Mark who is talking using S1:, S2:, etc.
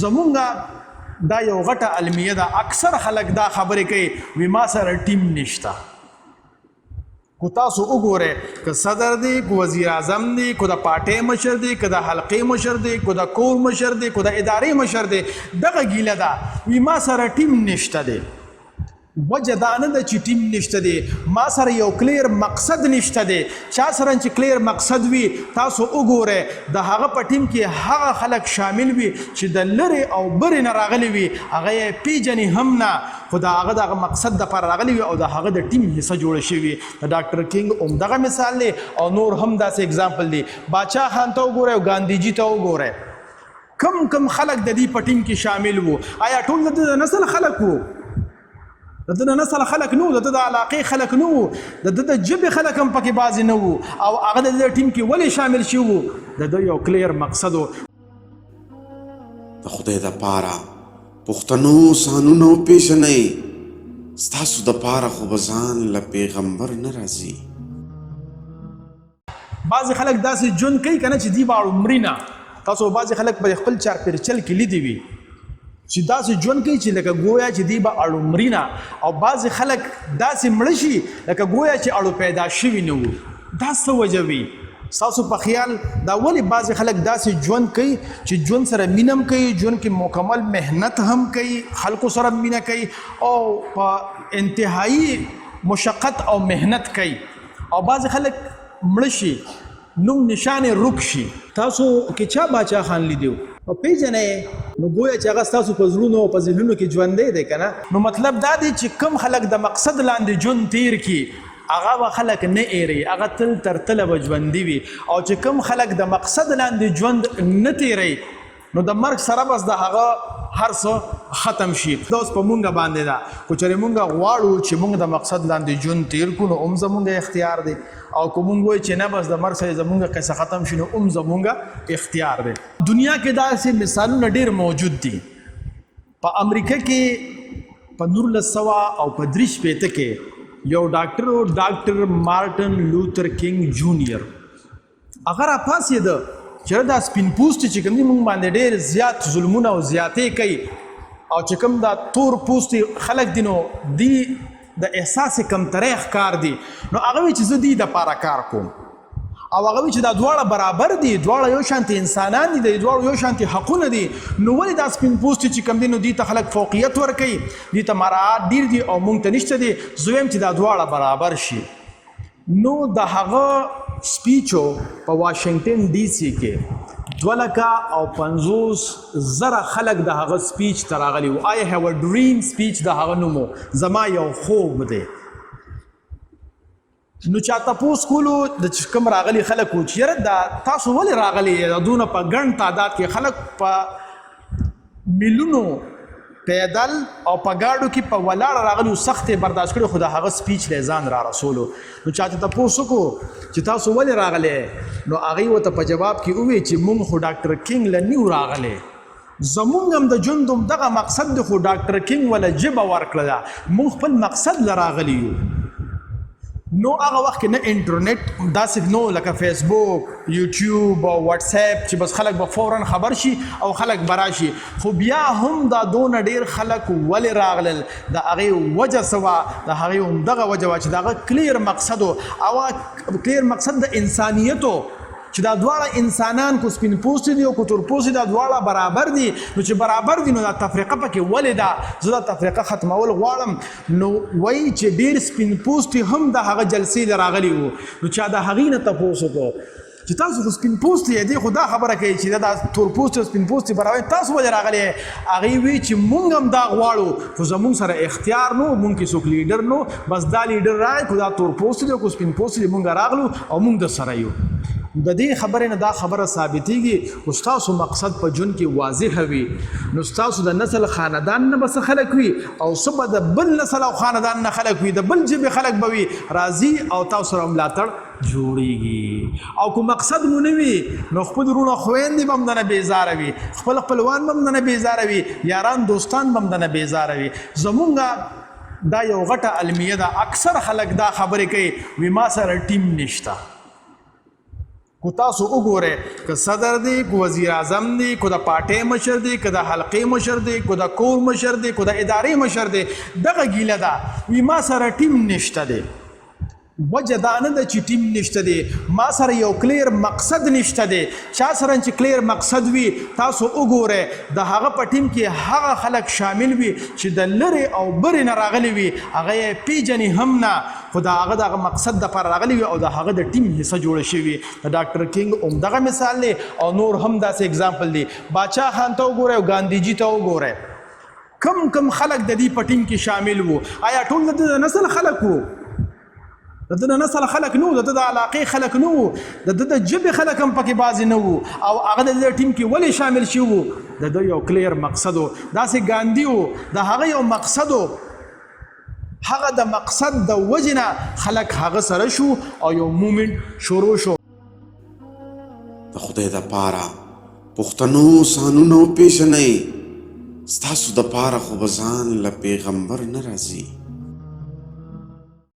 S1: زمونږ دا یو غټه المیه ده، اکثر خلک دا خبرې کوي وی ما سره ټیم نشته. کو تاسو وګوره، که صدر دی، کو وزیر اعظم دی، کو د پارټۍ مشر دی، که د حلقې مشر دی، کو د کور مشر دی، کو د ادارې مشر دی، دغه ګیله ده وی ما سره ټیم نشته دی. وجه دا نه ده چې ټیم نشته دی، ما سره یو کلیر مقصد نشته دی. چا سره چې کلیر مقصد وي، تاسو وګوره، د هغه په ټیم کې هغه خلک شامل وي چې د لرې او برې نه راغلي وي، هغه یې پیژني هم نه، خو د هغه دغه مقصد د پاره راغلي وي او د هغه د ټیم حصه جوړ شوي. د ډاکټر کینګ هم دغه مثال دی او نور هم داسې اگزامپل دی. باچا خان ته وګوره او ګاندیجي ته وګوره، کم کم خلک د دې په ټیم کې شامل وو. آیا ټول د نسل خلک وو؟ د ده نسل خلک نو، د ده د علاقې خلک نو، د ده د ژبې خلک هم پکې بعضې نه وو، او هغه د دې ټیم کې ولې شامل شوي وو؟ د ده یو کلیر مقصد و.
S2: د خدای د پاره پښتنو ځانونه وپېژنئ، ستاسو د پاره خو به ځان له پیغمبر نه راځي.
S1: بعضې خلک داسې ژوند کوي کنه چې دی به عمري نه. تاسو بعضې خلک په خپل چارپیرچل کې لیدي وي چې داسې ژوند کوي چې لکه ګویا چې دی به اړو نه، او بعضې خلک داسې مړه شي لکه ګویا چې اړو پیدا شوي نه وو. دا څه وجه وي ستاسو په خیال؟ دا ولې بعضې خلک داسې ژوند کوي چې ژوند سره مینه هم کوي، ژوند کې مکمل محنت هم کوي، خلکو سره مینه کوي او په انتهایی مشقت او محنت کوي، او بعضې خلک مړه شي، نوم نشان یې رک شي؟ تاسو کې چا باچا خان لیدو او پیژنئ؟ نو ګویا چې هغه ستاسو په زړونو او په ذهنونو کې ژوندی دی که نه؟ نو مطلب دا دی چې کوم خلک د مقصد لاندې ژوند تیر کړي، هغه به خلک نه ایري، هغه تل تر تله به ژوندي وي، او چې کوم خلک د مقصد لاندې ژوند نه تیری، نو د مرګ سره بس د هغه هر څه ختم شي. دا اوس په مونږ باندې ده. خو چېرې مونږ غواړو چې مونږ د مقصد لاندې ژوند تیر کړو، نو هم زمونږ اختیار دی، او که مونږ وایو چې نه، بس د مرګ سره زمونږ قصه ختم شي، نو هم زمونږ اختیار دی. دنیا کې داسې مثالونه ډېر موجود دي. په امریکا کې په 1963 کې یو ډاکټر، ډاکټر مارټن لوتر کینګ جونیئر، هغه را پاڅېده چې دا سپین پوستي چې کوم دي، موږ باندې ډېر زیات ظلمونه او زیاتې کوي، او چې کوم دا تور پوستي خلک دي، نو دی د احساس کمترۍ ښکار دي. نو هغه وی چې زه دی د پاره کار کوم، او هغه وی چې دا دواړه برابر دي، دواړه یو شانتي انسانان دي، د دواړو یو شانتي حقونه دي، نو ولې دا سپین پوستي چې کوم دي، نو دی ته خلک فوقیت ورکوي، دی ته مراعات ډیر دي او مونږ ته نشته دي؟ زه وایم چې دا دواړه برابر شي. نو د هغه سپیچو په واشنگټن ډي سي کې 250,000 خلک د هغه سپیچ ته راغلي وو. "I have a dream" speech د هغه نوم، زما یو خوب دی. نو چا تپوس کولو د کوم راغلي خلک وو چې یاره، دا تاسو ولې راغلي دا دونه په ګڼ تعداد کې؟ خلک په میلونو پیدل او په گاډو کې په ولاړ راغلو، سخت برداشت کړو، خو د هغه سپیچ له ځان را رسولو. نو چاته تاسو کو چې تاسو ولې راغلې؟ نو هغه وته په جواب کې ووی چې مونږ خو ډاکټر کینګ له نیو راغلې، زمونږ هم د ژوند هم دغه مقصد دی، خو ډاکټر کینګ ولا ژبه ورکړه، مونږ خپل مقصد لراغلی یو. نو هغه وخت کې نه انټرنیټ داسې نو لکه فیسبوک، یوټیوب او واتس اپ چې بس خلک به فورا خبر شي او خلک براشي، خو بیا هم دا دونه ډیر خلک ولې راغلل؟ د هغې وجه څه وه؟ د هغې هم دغه وجه وه چې د هغه کلیر مقصد او کلیر مقصد د انسانیتو چې دا دواړه انسانان، کو سپین پوستي دي او کو تور پوستي، دا دواړه برابر دي. نو چې برابر دي، نو دا تفریقه پکې ولې ده؟ زه دا تفریقه ختمول غواړم. نو وایي چې ډیر سپین پوستي هم د هغه جلسې له راغلي وو. نو چا د هغې نه تپوس وکړو چې تاسو خو سپین پوستي یې، دی خو دا خبره کوي چې دا تور پوستي او سپین پوستي برابر، تاسو ولې راغلي؟ هغې وی چې مونږ هم دا غواړو، خو زمونږ سره اختیار نو، مونږ کې څوک لیډر نو، بس دا لیډر راغی، کو دا تور پوستي دی کو سپین پوستي دی، مونږ راغلو او مونږ د سره یو. د دې خبرې نه دا خبره ثابتېږي، او ستاسو مقصد په ژوند کې واضح وي، نو ستاسو د نسل خاندان نه به څه خلک وي او څه به د بل نسل او خاندان نه خلک وي، د بل ژبې خلک به وي، راځي او تاسو سره ملاتړ جوړیږي. او کو مقصد مو نه وي، نو خپل وروڼه خویندې به هم درنه بیزاره وي، خپل خپلوان به هم درنه بیزاره وي، یاران دوستان به هم درنه بیزاره وي. زمونږ دا یو غټه المیه ده، اکثر خلک دا خبرې کوي وي ما سره ټیم نشته. کو تاسو وګوره، که صدر دی، کو وزیر اعظم دی، کو د پارټۍ مشر دی، که د حلقې مشر دی، کو د کور مشر دی، کو د ادارې مشر دی، دغه ګیله ده وی ما سره ټیم نشته دی. وجه دا نه ده چې ټیم نشته دی، ما سره یو کلیر مقصد نشته دی. چا سره چې کلیر مقصد وي، تاسو وګوره، د هغه په ټیم کې هغه خلک شامل وي چې د لرې او برې نه راغلي وي، هغه یې پیژني هم نه، خو د هغه دغه مقصد د پر راغلي وي او د هغه د ټیم حصه جوړ شوي. د ډاکټر کینګ هم دغه مثال دی او نور هم داسې اگزامپل دی. باچا خان ته وګوره او ګاندی جی ته وګوره، کم کم خلک د دې په ټیم کې شامل وو. آیا ټول د نسل خلک وو؟ د ده نسل خلک نه وو، د ده د علاقې خلک نه وو، د ده د ژبې خلک هم پکې بعضې نه وو، او هغه د دې ټیم کې ولې شامل شوي وو؟ د ده یو کلیر مقصد و. داسې ګاندي و، د هغه یو مقصد و، هغه د مقصد د وجې نه خلک هغه سره شو او یو مومنټ شروع شو.
S2: د خدای د پاره پښتنو ځانونه وپېژنئ، ستاسو د پاره خو به ځان له پیغمبر نه راځي.